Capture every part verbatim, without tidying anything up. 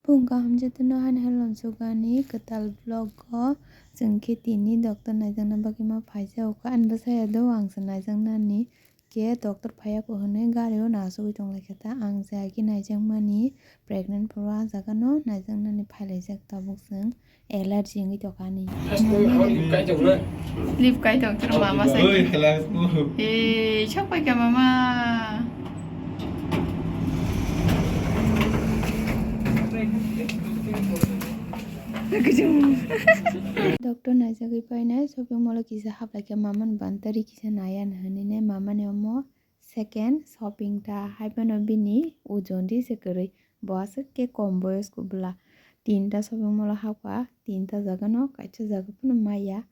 Phung kaham jotono hani halom sukani kwtal vlog o chwng khe tini doctor naijakna bagwi ma phaijak kha. Ani bwsaya do ang se naijaknani khe doctor phaiya kho hwnwi gari o nasugwi tonglaikha ta. Ang se agi naijakmani pregnant phuru ah jaga no naijaknani phailaijak tabuk chwng. Allergy wngwi tongkha ani. Lip kai tong tro mama sai. Oi, halas mo. Ei, sok pai ka mama. Doctor naijagwi painai shopping mall o kisa haplaikha mama ni bantari kisa naiya hinwi nai mama ni omo. Second shopping ta haiphano bini ojon ri se kwrwi, bo aswk khe kom boyosku bwla. Tinta shopping mall o hapkha, tinta jaga no kaisa jaga phano maya.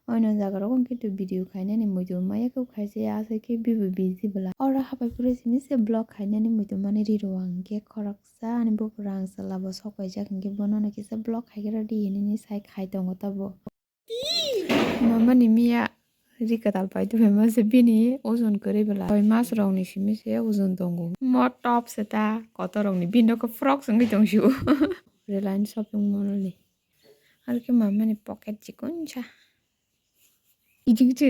Oino jaga rogo hwnkhe to video khainani muitu maya khe khaisa ya aswk khe bibo busy bwla. Oro hapai phuru simi se vlog khainani muitu mani ri rw ang khe khoroksa ani buphuru ang chwla bo sok paijak hwnkhe bono no kisa vlog khai khe rw di hinwi sai khai tongo ta bo. Mama ni miya ri kwtal pai tongma se bini ojon kwrwi bwla. Soi mas rok ni simi se ojon tongo. Mo top se ta kotor rok ni bini rok frock se wngwi tong sio. Reliance shopping mall ni. Ar khe mama ni pocket chikon sa. Ijik je.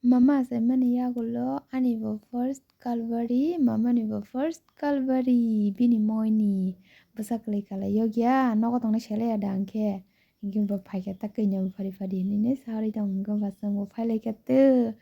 Mama achaimani yagulo ani bo first kalbari, mama ni bo first kalbari, bini moi ni bwsa kwlwi kalai yokya, nogo tongnai selai ya da ang khe. Hinkhe bo phaikha ta kanya bo phari phari hinwi ne sawi tong hinkhe bo chwng bo phailaikha tw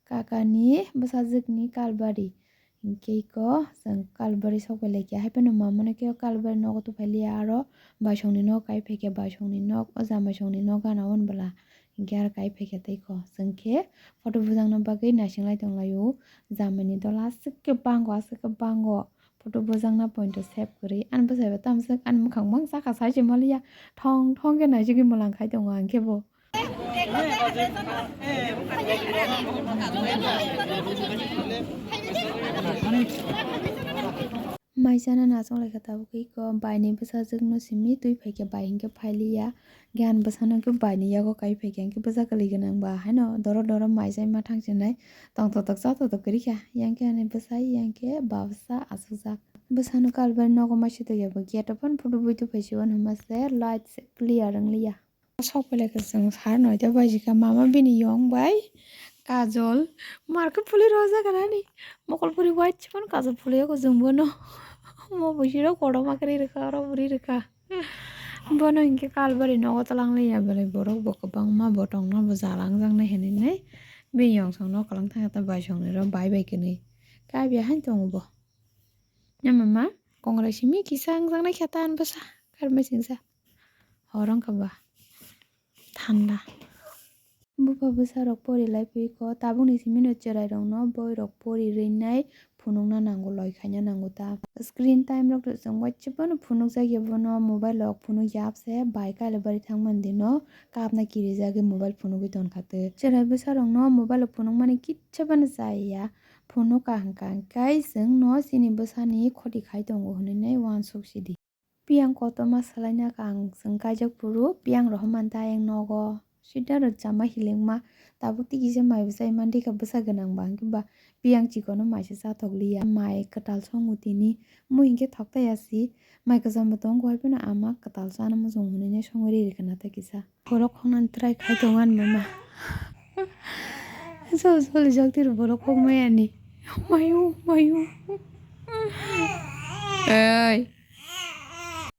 kaka ni bwsajwk ni kalbari. Hinkhe iko chwng kalbari sok bai laikha. Haiphano mama no khe o kalbari nogo tubuphailiya, aro baisong ni nok kai phaikha, baisong ni nok, o jamai song ni nok gana o hwn bwla. Hinkhe aro kai phaikha tei ko. Chwng khe photo bujakna bagwi naising lai tong lai o. Jamai ni dola aswk khe bango, aswk khe bango. Photo bujakna point o save kwrwi. Ani bwsai bo tamo swk ani mwkhang mang chakha sai se maliya. Thong thong khe naisingwi mwlang khai tongo ang khe bo. Mai chana na chwng lai kha tabuk iko bai ni bwsajwk no simi twi phai khe bai hinkhe phai liya. Hinkhe ani bwsa no khe bai ni yago kai phai khe hinkhe bwsa kwlwi gwnang ba haino doro doro mai chai ma thang chinai tong tok tok cha tok tok kwrwi kha. Yang khe ani bwsa yang khe ba bwsa achuk jak. Bwsa no kalbari nogo ma si tong ya bo gate o phano photo bui tong phai si o hwnma se light se clear wng liya. Sok pele kwchwng sar noita baji kha mama bini yong bai kajol market phuli rojak nani mokol phuri white se phano kajol phuli o kwchwng bono mo bwsiro kotorma kwrwi rwkha oro bwrwi rwkha bono hinkhe kalbari nogo twlang liya belai borok bo kwbangma bo tongna bo jalang jaknai hinwi bini yong song no kwlwng thangya ta bai song ni ro bai bai kwnwi kabya haino tongo bo. Ya mama, kongrai simi kisa wngjaknai khe ta ani bwsa, kar mechingsa. Hor wngkha ba thanda. Bupha bwsa rok pori lai phi kho, tabukni simi no chwrai rok no boi rok pori rwinai phunukna nango, loi khaina nango ta. Screen time rok to chwng waisa phano phunuk jak ya bono, mobile rok phunuk ya apse bai kailabari thang mani dino kapna kirijagwi mobile phunugwi tongkha twi. Chwrai bwsa rok no mobile rok phunuk mani kisa phano chaya. Phunuk kaham kaham khe chwng no chini bwsani khoti khai tongo hwnwi nai uansuk sidi. Piyang kotorma swlaina kaham chwng kaijak phuru piyang rohormani ta ayang nogo. Sida rw chama hilingma tabuk tei kisa mai bwsa imani rikha bwsa gwnang ba hwnkhe ba piyang chikon no mai se chathok liya. Mai kwtal songo tini mui hinkhe thok taya si mai kwcham bo tongo hai phano ama kwtal chana muchung hwnwi nai songwi riri khna ta kisa. Borok khoknani try khai tongo ani mama. Jol jol rijak tiro borok khok maya ni. Mayu, mayu. Ei.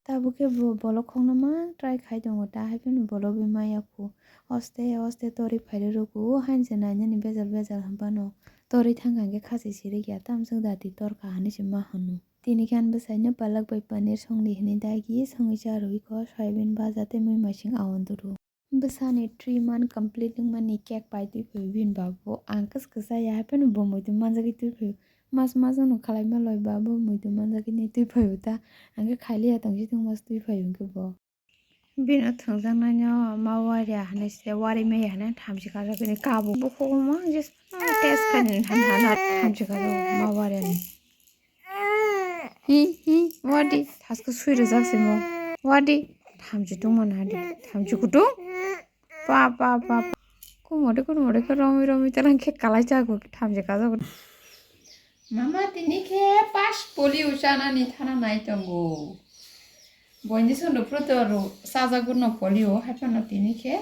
Tabuk khe bo bolok khokna ma try khai tongo ta, hai phano bolok bai maya kho. Oste oste torwi phai rw rw kho, o hain se nainani bejal bejal hwn phano. Torwi thang kha hwnkhe khasi siri khe ya, tamo swk dati tor kha hinwi se ma hwno. Tini khe ani bwsaino palak bai paneer songdi hinwi dagi songwi cha rwui kho, soyabin baja tei mui masing awan duru. Bwsani three month complete wngmani cake pai twi phai bini babu. Ang kwsa kwsa ya, hai phano bo muitu manjagwi twi phai. Mas mas no khalai ma loi ba bo muitu manjagwi ni twi phai ta. Ang khe khai liya tong si tong mas twi phai hwnkhe bo. Bini thwngjaknaino ma wari ya hinwi se wari maya hinwi thamchi kajak bini kabo. Bukhuk ma je test khainani thamchi kajak ma wari ya. Hi hi wadi thasko sui rijak simo. Wadi thamchi tongmani hadi thamchi kutung. Pa pa pa pa. Kumode kumode khe romwi romwi talang khe kalai jago thamchi kajak. Mama tini khe pas polio chanani thana nai tongo. Bo injection rw phuru to rw sajagurno polio, haiphano tini khe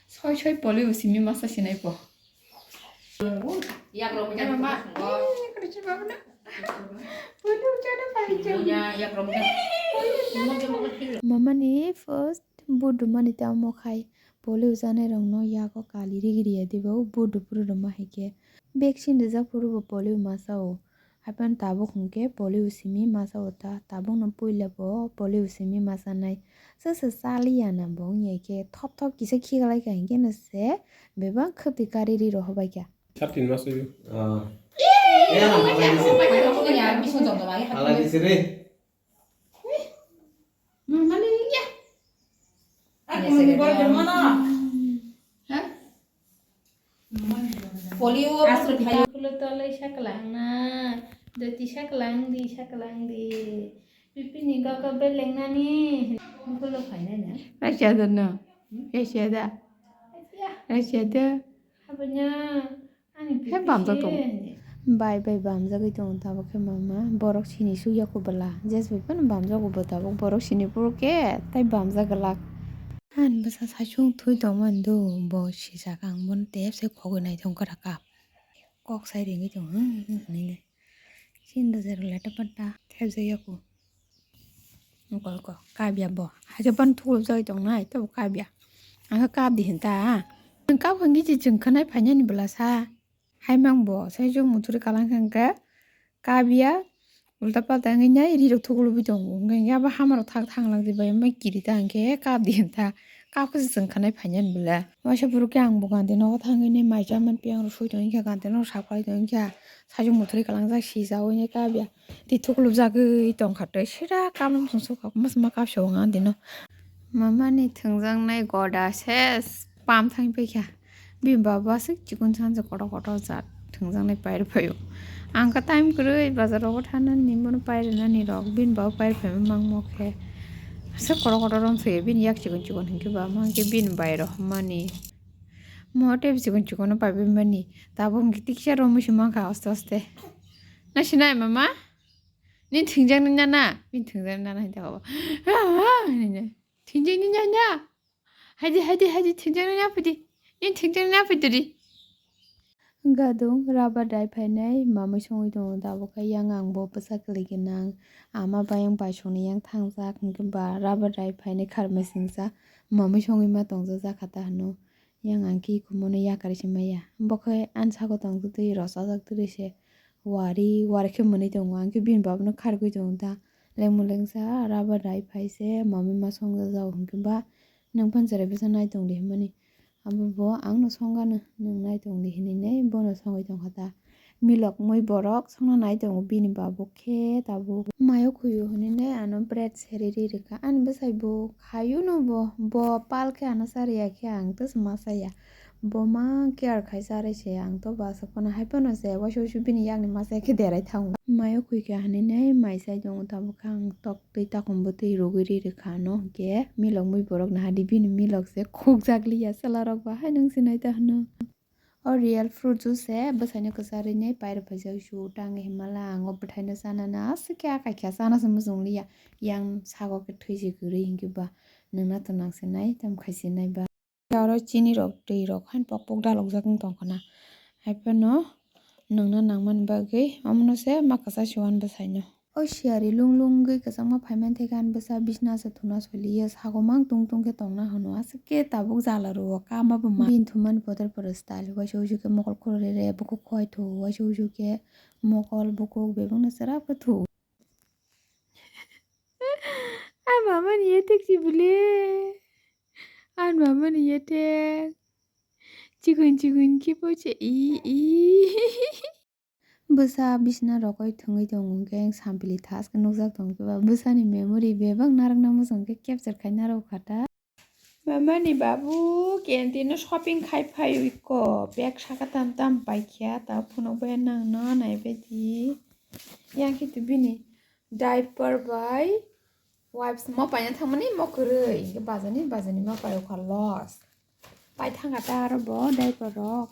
soi soi polio simi masa sinai bo. Yakrok mama, polio chana pai chana. Mama ni first budumani tamo khai polio janai rokno yago kali rigi riya dibo budu phuru rwma hai khe vaccine rijak phuru bo polio masa o. Haiphano tabuk hwnkhe polio simi masa o ta, tabukno puila bo polio simi masa nai. Sasa chaliya na bo wngya khe thop thop kisa khiklai kha hinkhe no se bebak khwtwi kari ri rohor bai kha. Thirteen mas wi. Ah. Alai disi re. Mama ni ya. Ha? Polio aswk phaio. Ulo toloi saklang na, doti saklang di, saklang di. Pipi ni gogo beleng nani. Ulo phainai na. Raisa da no. Raisa da. Raisa da. Habanya. He bamjak tongo. Bai bai bamjagwi tongo tabuk khe mama. Borok sini sukya kubala. Jes bai phano bamjago bo tabuk. Borok sini phuru khe tai bamjak glak. Ani bwsa saichung thui tongmani do. Bo sijak ang bono tepse khogwi naithok gra kap. Kok sai ringwi tongo. Hmm, hmm, hinwi. Chini da zero leta patta thepjak yaku. Oko, oko, kabya bo. Haikhe bono thuklupjagwi tongnai, tei bo kabya. Ang khe kap di hinta. Nwng kap hwnkhe je chwng khwnai phainani bwlasa. Hai mang bo, sai chwng muthuri kalang khe hwnkhe kabya. Ulta palta wngwi nai rirok thuklubwi tongo. Hwnkhe abo hamarok thak thang lak di bai, mai kiri ta hwnkhe kap di hinta. Kap khe se chwng khwnai phainani bwle. Waisa phuru khe ang bo gante nogo thangwi nai mai chamani piyang rw sui tongwi kha, gante nogo sak palai tongwi kha. Saichung muthuri kalangjak sijak oi nai kabya. Tei thuklubjagwi tongkha tei sira kapno muchung sukha, masma kapsa o ang dino. Mamani thwngjaknai goda se pam thangwi paikha. Bini baba aswk chikon sansa kotor kotor jat thwngjaknai pairwi phaio. Ang khe time kwrwi bazar rogo thanani bono pairwnani rok, bini baba pairwi phaima mangmo khe. Aswk kotor kotor romsokya bini yak chikon chikon hinkhe ba, ma hinkhe bini bai rohormani. Mo tei chikon chikon no paibai mani. Tabuk hwnkhe tiksa romwi se mankha aste aste. Na sinai mama? Nini thwngjaknai nana? Bini thwngjaknai nana hinta kabo. Thwngjaknai nana? Haidi, haidi, haidi, thwngjaknai nana phaidi. Nini thwngjaknai nana phaidi di. Gadung rubber dai phainai mamwi songwi tongo tabuk khe yang ang bo bwsa kwlwi gwnang. Ama bayang bai songni yang thangjak hwnkhe ba rubber dai phainai kharmai singsa mamwi songwi ma tongjak jakha ta hwno. Yang ang khe kumono yakarwi se maya. Bo khe ani saka tongtwtwi rochajak twrwi se wari wari khe mwnwi tongo. Ang khe bini babano khargwi tongo ta. Lengmung lengsa rubber dai phai se mamwi ma songjago hwnkhe ba nwng phano cherai bwsa nai tong di hwnmani. Abo bo angno songano nwng nai tong di hinwi nai bono songwi tongkha ta. Milok mui borok songna nai tongo bini babuk khe tabuk. Mayo khuyo hinwi nai ano bread seri ri rwkha. Ani bwsai bo khayuno bo, bo pal khe ano chariya khe ang tei se ma chaya. Bo ma care khai charai se ang to bwswk phano hai phano se waisa waisa bini yakni ma chaya khe derai thango. Mayo khui khe hinwi nai mai chai tongo tabuk khe ang tok twi takhum bwtwi rwgwi ri rwkha ano hinkhe milok mui borok nahardi bini milok se khukjak liya chwla rok ba hai nwng sinai ta hwno. O real fruit juice se bwsaino kwcharwi nai pairwi phaijak su tangwi hinmala ang o bwthaino chanana aswk khe akai khe chana se muchung liya yang sago khe thwi se kwrwi hinkhe ba nwngna to nang se nai tamo khai se nai ba. Oro chini rok twi rok haino pok pok dalokjak wng tong khna hai phano nwngna nangmani bagwi omono se ma kwchar se uan bwsaino. O siyari lung lung wngwi kwchangma phaimani thai khe ani bwsa bisna se thuna soli ya sagomang tung tung khe tongna hwno aswk khe tabuk jala rwo kama bo ma bini thumani potor pore style waisa wuisu khe mokol khoro rere bukhuk khowai thu waisa wuisu khe mokol bukhuk bebakno cherap khe thu. Ani mamani yetek si bwle ani mamani yetek chikon chikon khe poche i i. Bwsa bisna rokoi thwngwi tongo hwnkhe sampili thaskhe nukjak tongkhe ba bwsani memory bebak narwkna muchung khe capture khai narwkha ta. Mamani babu canteen o shopping khai phaio iko bag saka tam tam paikha ta phunukbai nangno naibaidi. Yang khitu bini diaper bai wipes mo paina thangmani mo kwrwi hwnkhe bajani bajani ma pairokha loss. Pai thangkha ta aro bo diaper rok.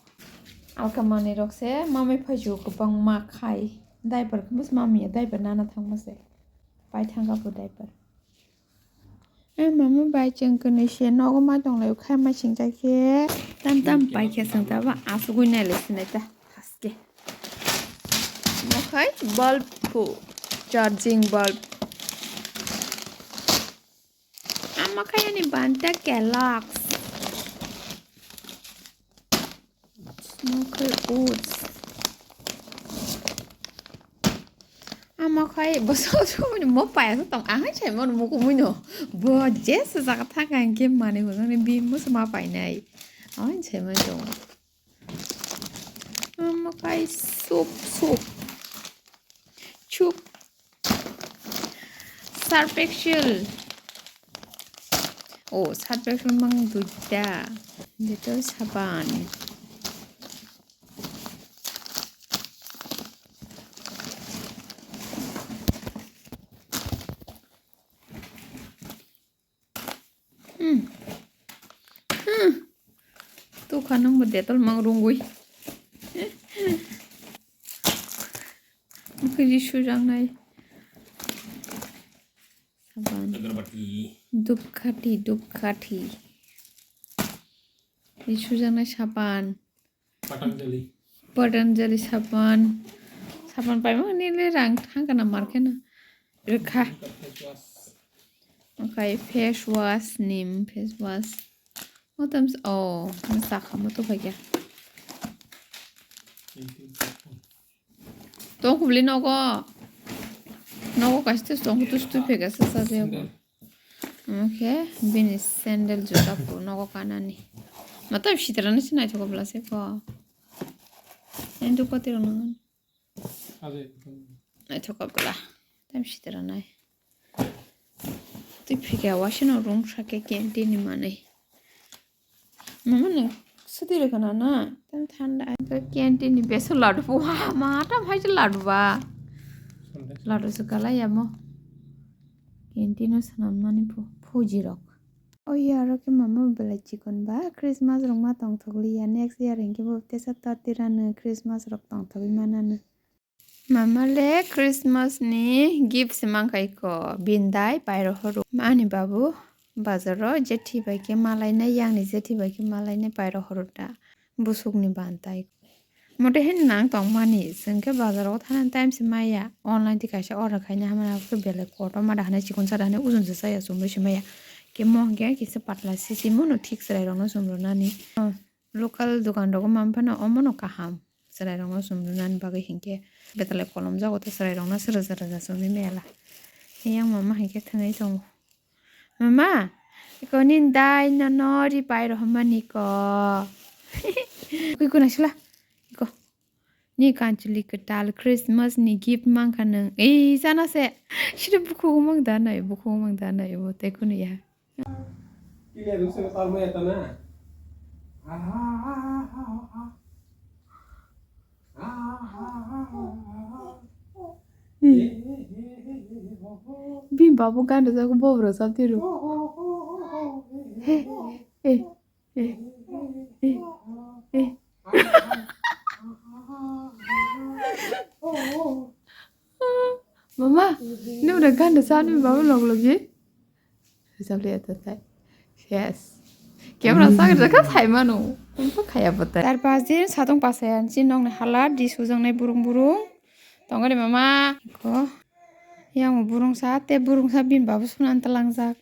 Alka manwi rok se mamwi phaisu kwbangma khai. Diaper khe bus mamwi ya diaper nana thangma se. Pai thangkha bo diaper. Eh, mama bai chwng kwnwi se nogo ma tonglaio, khai ma singcha khe tam tam pai khe chwng ta ba asugwi nailai sinai ta thaske. Mo khai bulb phu, charging bulb. Ama khai ani banta Kellogg's. Smoker oats. Ama khai bo so so mo paya so tong ang sai mo mo ko muino. Bo je sa jaga thang ang ke mane ho ni bi mo ma pai nai. Ang sai mo tong. Ama khai soup soup. Chup. Surf Excel. Oh, Surf Excel mang duita. Dettol saban. Hmm. Hmm. Tukha nang bo Dettol mang rungwi. Mukhuji sujaknai. Saban. Agarbatti. Dupkati, dupkati. Ri sujaknai saban. Patanjali. Patanjali saban. Saban paimani le rang thangkana markena. Rwkha. Face wash. Okai face wash, nim face wash. Motom s-, oh, sakha moto bhagya. Thank you. Tong kubli nogo. Nogo kaisa tong kutus tu phega sa sa de. Sandal. Okay, bini sandal juta pu nogo kanani. Mata sitra ni sinai thok bla se ko. Endu koti rong nang. Ade. Nai thok bla. Tam sitra nai. Twi phika wasino room sake canteen ni manwi. Mama nwng swtwi rwkha na na? Tam thanda. Canteen ni beso ladu phu ha ma tam hai ladu ba. Ladu se kalai yamo. Canteen o swnam mani phu phuji rok. O yaro khe mama belai chikon ba Christmas rok ma tongthok liya, next year hinkhe bo tesa tatirano Christmas rok tongthogwi manano. Mama le Christmas ni gift se mankha iko, bini dai pairo horo. Ani babu bazaro jethi bai khe malainai, yangni jethi bai khe malainai pairo horo da busuk ni bantai. Mote hen nang tong mani, chwng khe bazaro thanani time se maya, online ti kaisa order khaina hamya khe belai kotor ma da hanai chikon sa da hanai ujon se saya chumui se maya. Khe mo hwnkhe kisa patla sisi mono thik chwrai rok no chumrunani. Local dokan rogo manphano omono kaham. Chwrairokno chumrunani bagwi hinkhe betalai kolom jago tei chwrairokno se rwja rwja chumui mela. Yang mama hinkhe thangwi tongo. Mama, iko nini dai nono ri pai rohormani ko. Iko naisila. Iko. Ni kanchuli kwtal Christmas ni gift mankha nwng. Ei sana se. Sini bukhugo mang da nai, bukhugo mang da nai bo tei kunu ya. Bini babu gana jago bobro sabti ro. He, he, he, he, he. Mama, nung da ganda sa ni babu log log ye. Rijabli ya tatai. Yes. Camera sa ka jaka thai mano. Umpa khaya bata. Tar pas din satung pasai anchi nong ni hala di sujang nai burung burung. Tongani mama. Ko. Yang burung sa te burung sa bini babu sunan talang jak.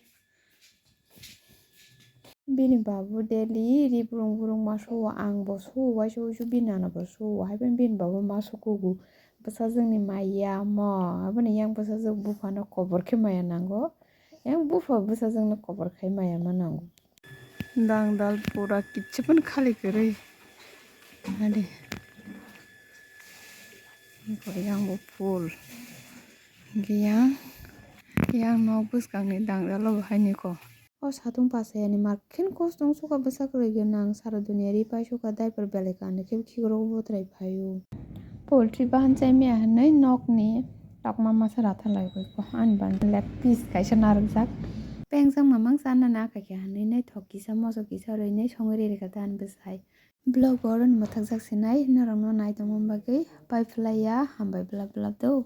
Bini babu daily ri burung burung ma suo, ang bo suo, waisa waisa bini nana bo suo, hai phano bini babu ma sukugo. Bwsajwkni maya mo, aboni yang bwsajwk buphano kobor khe maya nango, yang bupha bwsajwkno kobor khai maya ma nango. Dang dal pura kichu phano khali kwrwi. Ade. Yang bo full. Hingke yang, yang nok bwskangni dangdalo bo hainiko. O satung pasayani markhen kosong suka bwsa kwrwi gwnang sara duniya ri pai suka diaper belai kanwi khe khikrok botrai phaio. Poultry bahan chaimaya hinwi nokni tokma masa ratha laibaikho ani bani leg piece kaisa narwkjak. Pengjak mamang chanani akha khe hinwi naithok kisa moso kisa rwinai songwi ririkha dan bwsai. Vlog bo oroni mwthakjak sinai, norokno nai tongmani bagwi pai phlaiya, hambai bwlap bwlap do.